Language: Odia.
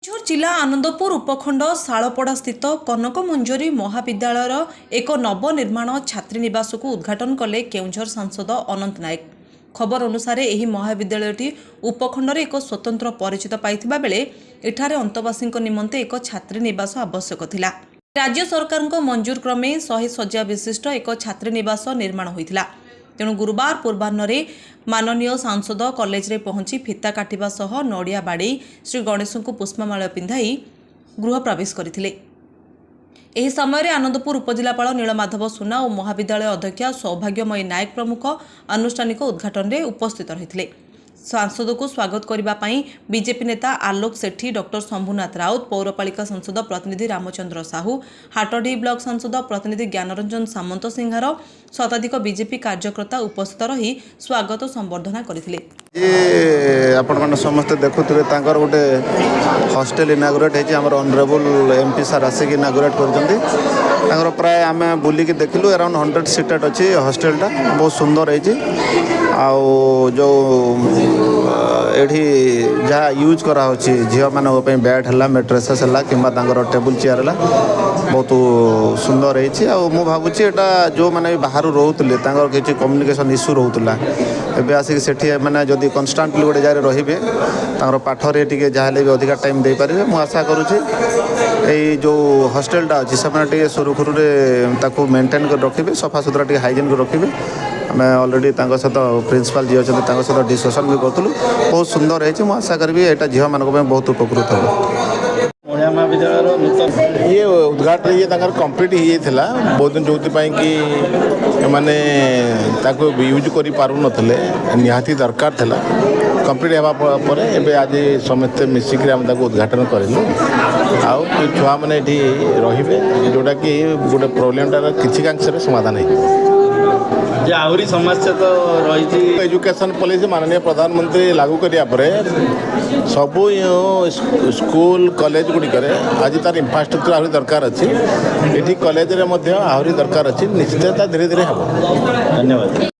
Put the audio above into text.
କେନ୍ଦୁଝର ଜିଲ୍ଲା ଆନନ୍ଦପୁର ଉପଖଣ୍ଡ ଶାଳପଡ଼ା ସ୍ଥିତ କନକ ମଞ୍ଜରୀ ମହାବିଦ୍ୟାଳୟର ଏକ ନବନିର୍ମାଣ ଛାତ୍ରୀନିବାସକୁ ଉଦ୍ଘାଟନ କଲେ କେଉଁଝର ସାଂସଦ ଅନନ୍ତ ନାୟକ। ଖବର ଅନୁସାରେ, ଏହି ମହାବିଦ୍ୟାଳୟଟି ଉପଖଣ୍ଡରେ ଏକ ସ୍ୱତନ୍ତ୍ର ପରିଚିତ ପାଇଥିବା ବେଳେ ଏଠାରେ ଅନ୍ତବାସୀଙ୍କ ନିମନ୍ତେ ଏକ ଛାତ୍ରୀନିବାସ ଆବଶ୍ୟକ ଥିଲା। ରାଜ୍ୟ ସରକାରଙ୍କ ମଞ୍ଜୁର କ୍ରମେ 100 ଶଯ୍ୟା ବିଶିଷ୍ଟ ଏକ ଛାତ୍ରୀନିବାସ ନିର୍ମାଣ ହୋଇଥିଲା। ତେଣୁ ଗୁରୁବାର ପୂର୍ବାହ୍ନରେ ମାନନୀୟ ସାଂସଦ କଲେଜରେ ପହଞ୍ଚି ଫିତା କାଟିବା ସହ ନଡ଼ିଆ ବାଡ଼େଇ ଶ୍ରୀ ଗଣେଶଙ୍କୁ ପୁଷ୍ପମାଳ ପିନ୍ଧାଇ ଗୃହ ପ୍ରବେଶ କରିଥିଲେ। ଏହି ସମୟରେ ଆନନ୍ଦପୁର ଉପଜିଲ୍ଲାପାଳ ନୀଳମାଧବ ସୁନା ଓ ମହାବିଦ୍ୟାଳୟ ଅଧ୍ୟକ୍ଷା ସୌଭାଗ୍ୟମୟୀ ନାୟକ ପ୍ରମୁଖ ଆନୁଷ୍ଠାନିକ ଉଦ୍ଘାଟନରେ ଉପସ୍ଥିତ ରହିଥିଲେ। ସାଂସଦକୁ ସ୍ୱାଗତ କରିବା ପାଇଁ ବିଜେପି ନେତା ଆଲୋକ ସେଠୀ, ଡକ୍ଟର ଶମ୍ଭୁନାଥ ରାଉତ, ପୌରପାଳିକା ସାଂସଦ ପ୍ରତିନିଧି ରାମଚନ୍ଦ୍ର ସାହୁ, ହାଟଡିହି ବ୍ଲକ ସାଂସଦ ପ୍ରତିନିଧି ଜ୍ଞାନରଞ୍ଜନ ସାମନ୍ତ ସିଂହାର, ଶତାଧିକ ବିଜେପି କାର୍ଯ୍ୟକର୍ତ୍ତା ଉପସ୍ଥିତ ରହି ସ୍ୱାଗତ ସମ୍ବର୍ଦ୍ଧନା କରିଥିଲେ। ଇଏ ଆପଣମାନେ ସମସ୍ତେ ଦେଖୁଥିବେ, ତାଙ୍କର ଗୋଟେ ହଷ୍ଟେଲ ଇନାଗୁରେଟ୍ ହେଇଛି। ଆମର ଅନରେବୁଲ୍ ଏମ୍ପି ସାର୍ ଆସିକି ଇନାଗୁରେଟ୍ କରିଛନ୍ତି। ତାଙ୍କର ପ୍ରାୟ ଆମେ ବୁଲିକି ଦେଖିଲୁ, ଆରାଉଣ୍ଡ 100 ସିଟେଡ୍ ଅଛି ହଷ୍ଟେଲଟା। ବହୁତ ସୁନ୍ଦର ହେଇଛି। ଆଉ ଯେଉଁ ଏଠି ଯାହା ୟୁଜ୍ କରାହେଉଛି, ଝିଅମାନଙ୍କ ପାଇଁ ବେଡ୍ ହେଲା, ମେଟ୍ରେସେସ୍ ହେଲା କିମ୍ବା ତାଙ୍କର ଟେବୁଲ୍ ଚେୟାର ହେଲା, ବହୁତ ସୁନ୍ଦର ହେଇଛି। ଆଉ ମୁଁ ଭାବୁଛି ଏଇଟା ଯେଉଁମାନେ ବି ବାହାରୁ ରହୁଥିଲେ, ତାଙ୍କର କିଛି କମ୍ୟୁନିକେସନ୍ ଇସ୍ୟୁ ରହୁଥିଲା, ଏବେ ଆସିକି ସେଠି ଏମାନେ ଯଦି କନଷ୍ଟାଣ୍ଟଲି ଗୋଟେ ଜାଗାରେ ରହିବେ, ତାଙ୍କର ପାଠରେ ଟିକେ ଯାହାହେଲେ ବି ଅଧିକା ଟାଇମ୍ ଦେଇପାରିବେ। ମୁଁ ଆଶା କରୁଛି ଏଇ ଯେଉଁ ହଷ୍ଟେଲଟା ଅଛି, ସେମାନେ ଟିକେ ସୁରୁଖୁରୁରେ ତାକୁ ମେଣ୍ଟେନ୍ କରି ରଖିବେ, ସଫାସୁତୁରା ଟିକେ ହାଇଜିନ୍ କରି ରଖିବେ। ଆମେ ଅଲରେଡ଼ି ତାଙ୍କ ସହିତ, ପ୍ରିନ୍ସିପାଲ୍ ଯିଏ ଅଛନ୍ତି ତାଙ୍କ ସହିତ ଡିସ୍କସନ୍ ବି କରୁଥିଲୁ। ବହୁତ ସୁନ୍ଦର ହେଇଛି। ମୁଁ ଆଶା କରିବି ଏଇଟା ଝିଅମାନଙ୍କ ପାଇଁ ବହୁତ ଉପକୃତ ହେବ। ମହିଳା ମହାବିଦ୍ୟାଳୟର ନୂତନ ଇଏ ଉଦ୍ଘାଟନ ଇଏ ତାଙ୍କର କମ୍ପ୍ଲିଟ୍ ହେଇଯାଇଥିଲା ବହୁତ ଦିନ, ଯେଉଁଥିପାଇଁ କି ଏମାନେ ତାକୁ ୟୁଜ୍ କରିପାରୁନଥିଲେ। ନିହାତି ଦରକାର ଥିଲା। କମ୍ପ୍ଲିଟ୍ ହେବା ପରେ ଏବେ ଆଜି ସମସ୍ତେ ମିଶିକିରି ଆମେ ତାକୁ ଉଦ୍ଘାଟନ କରିଲୁ। ଆଉ ଛୁଆମାନେ ଏଠି ରହିବେ, ଯେଉଁଟାକି ଗୋଟେ ପ୍ରୋବ୍ଲେମଟାର କିଛି ଅଂଶରେ ସମାଧାନ ହେଇଯିବ। ଯେ ଆହୁରି ସମସ୍ୟା ତ ରହିଛି। ଏଜୁକେସନ୍ ପଲିସି ମାନନୀୟ ପ୍ରଧାନମନ୍ତ୍ରୀ ଲାଗୁ କରିବା ପରେ ସବୁ ସ୍କୁଲ କଲେଜ ଗୁଡ଼ିକରେ ଆଜି ତାର ଇନଫ୍ରାଷ୍ଟ୍ରକ୍ଚର ଆହୁରି ଦରକାର ଅଛି। ଏଠି କଲେଜରେ ମଧ୍ୟ ଆହୁରି ଦରକାର ଅଛି। ନିଶ୍ଚିତ ତା ଧୀରେ ଧୀରେ ହେବ। ଧନ୍ୟବାଦ।